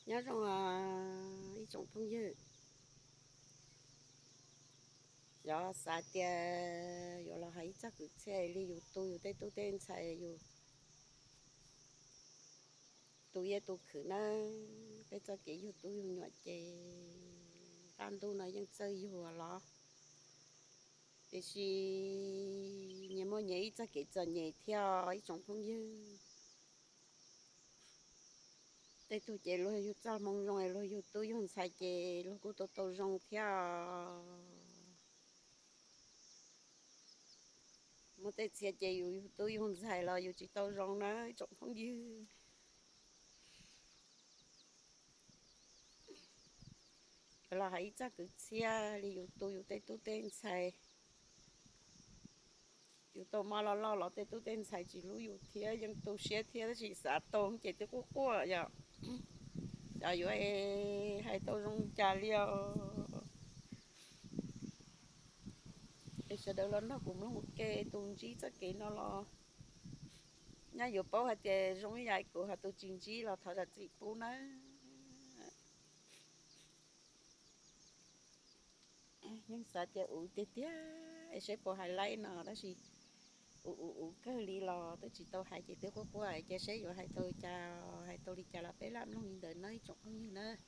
Nyob zoo ib tsoom phooj ywg, xyov xav tias yuav los hais ib txog kwv txhiaj li yus tu yus tej tub tej ntxhais, yus tu iab tu khwv nawb. Peb txoj kev yug tub yug nyuam ces qab ntuj no yeej txawj yug los, tiam sis nyias muaj nyias ib txoj kev txom nyem thiab ib tsoom phooj ywg. Tej tug ces luag yug txoj hmoo zoo, luag yug tub yug ntxhais ces luag kuj tau tau zoo thiab. Muaj tej txhia ces yus yug tub yug ntxhais los yus tsis tau zoo na ib tsoom phooj ywg. Los hais ib txog kwv txhiaj li yus tu yus tej tub tej ntxhais, yus tau mov loj loj los tej tub tej ntxhais tsis hlub yus thiab, yeej tu siab thiab tab sis xav tau ces twb quaj quaj yom. Xyov yuav hais tau zoo cas li os. Es sawv daws los nrog kuv mloog ua ke, tus ntsib txoj kev no los nyaj yuav paub hais tias zoo ib yam kuv, ho tus tsis ntsib los thov zam txim pub nawb. Yeej xav tias uv tiag tiag es seb puas hais laib no tab sis uv uv uv kawg li los twb tsis tau hais ces twb quaj quaj, cia seb yuav hais tau cas, hais tau li cas los peb lam mloog li ntawd nawb ib tsoom phooj ywg nawb.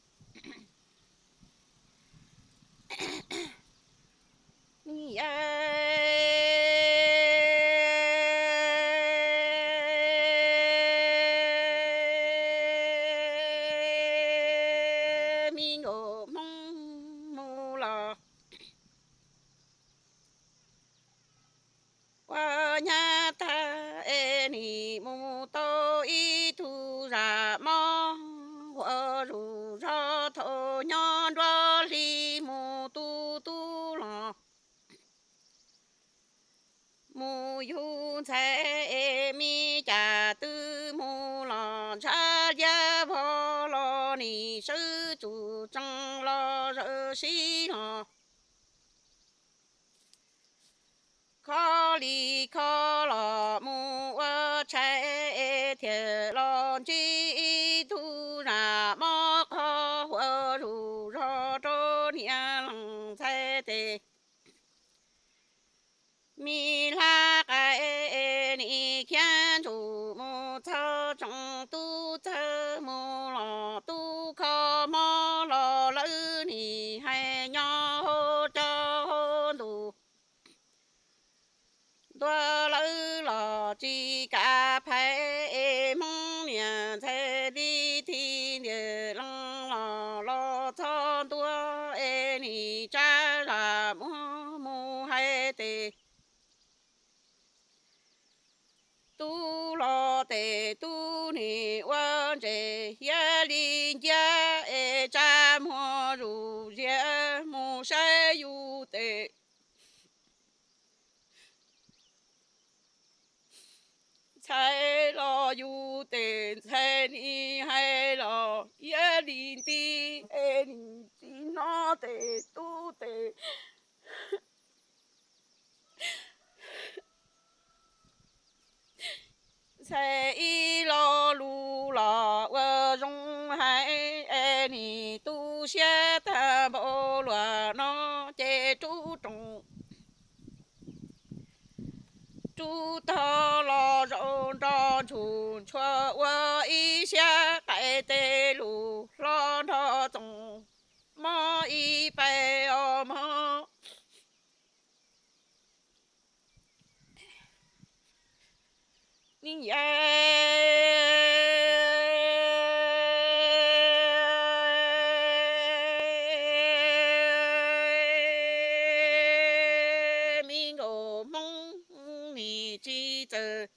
Me nkauj Hmoob mus los ua nyab tag es nim mus tau ib tug zam mob huam zuj zog thaum nyob nruab hli mus tu tub los mus yug ntxhais es me cas twb mus los ntshav liab vog los nim sawv tsuj tsees los zawm sib los kho li kho los mus ua tshais es thiaj los ntsib ib tug zam mob qhov huam zuj zog rau niam leej ntxhais tes me hlab qais es nim khiav ntsuj mus txog tsoom tub txawg mus los tub kho mob los lawv nim hais nyob hauv cov hauv ntuj ntua lawv los tsis kav phais es Hmoob niam ntxhais li thi ntiam leej los los txog ntua es nim tsa zam muag mus hais tes tub los tes tub nim ua ntses hiab li nciab es tsa muag zuj ziab mus saib yus tes ntxhais los yus tes ntxhais nim hais los hiab li nti es nim tsis hnov tes tub tes ntxhais ib lo lus los ua zoo hais es nim tu siab tag npaum luaj no ces rub roos rub tog los zaum nrog ntsuj ntshua ua ib siab qais tes lus hlo nrog txoos mob ib pais os mog. Ni yam me nkauj Hmoob nim tsis txawj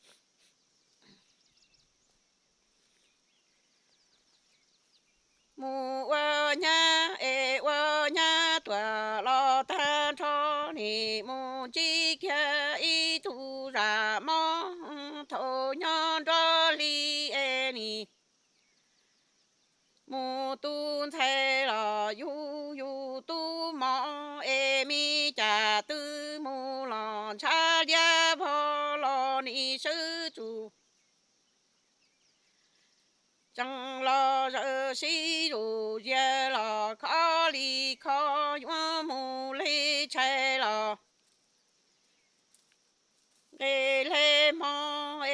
mus ua nyab es ua nyab tuag los tag nrho, nim mus ntsib kiag ib tug zam mob thaum nyob nruab hli es nim mus tu ntxhais los yug yus tub mos es me cas twb mus los ntshav liab vog los nim sawv tsuj tsees los zawm sib zuj zias los khob li khob, yuav mus li tshais los nqis li hmo,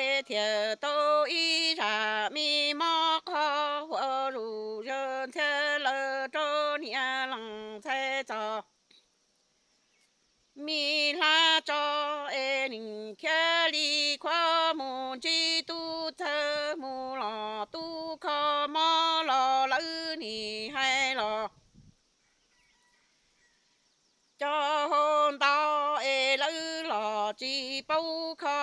es thiaj tau ib zaj me mob qho, ua zuj zus ntxhiab lawm rau niam leej ntxhais txog me hlab tso, es nws khiav li khuav mus ntsib tub txawg, mus los tub kho mob los lawv nim hais los cov hau ntau, es lawv los tsis paub kho,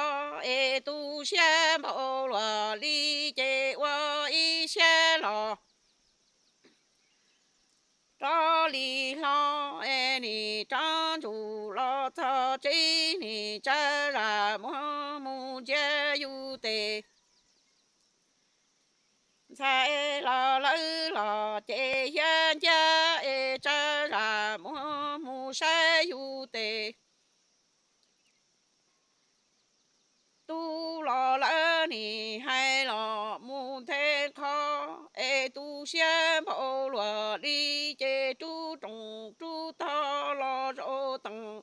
es tu siab npaum luaj li ces ua ib siab los rov li hlo, es nim rov ntsum los txog tsev, nim tsa zam muag mus ntsia yus tes ntxhais los lawv los ces hiab nciab, es tsa zam muag mus saib yus tes tub los lawv nim hais los mus nthe qho, es tu siab npaum luaj li ces rub rooj rub tog los zaum teem.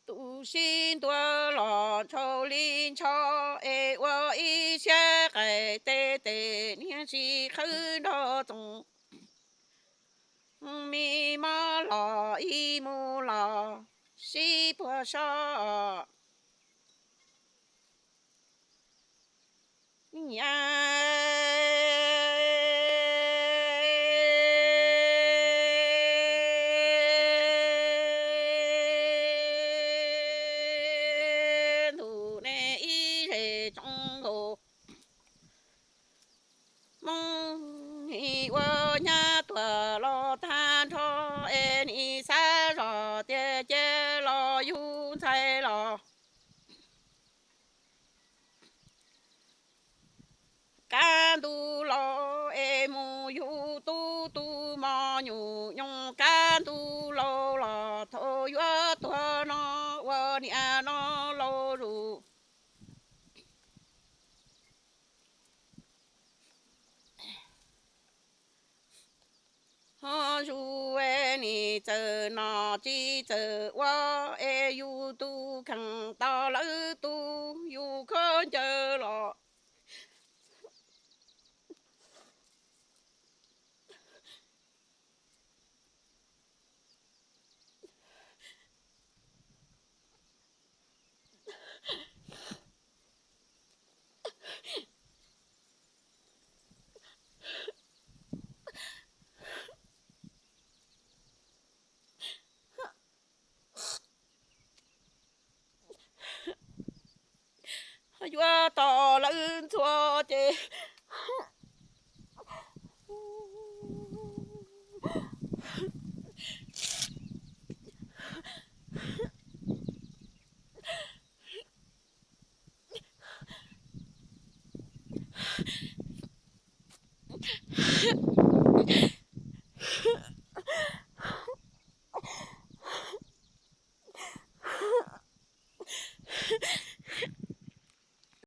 Tu sib ntua los ntshaus li ntshaus, es ua ib siab qaim tes tes niag tsis qhawv nrog txoos. Me mob los ib mus los sib puag so. Niam ntuj ne ib zej tsoom nkaus, Hmoob nim ua nyab tuag los tag nrho, es nim xav zoj tias cia los yug ntxhais los kaj ntug los, es mus yug tub tu mos nyuj nyoos kaj ntug laus los thaum yuav tuag no ua niam no laus zus. Ho zus es nim txawm nom tsis txawm ua, es yus tus kheej tau lawv tu, yus khaub ncaws los yuav tau lawv ntxhua ces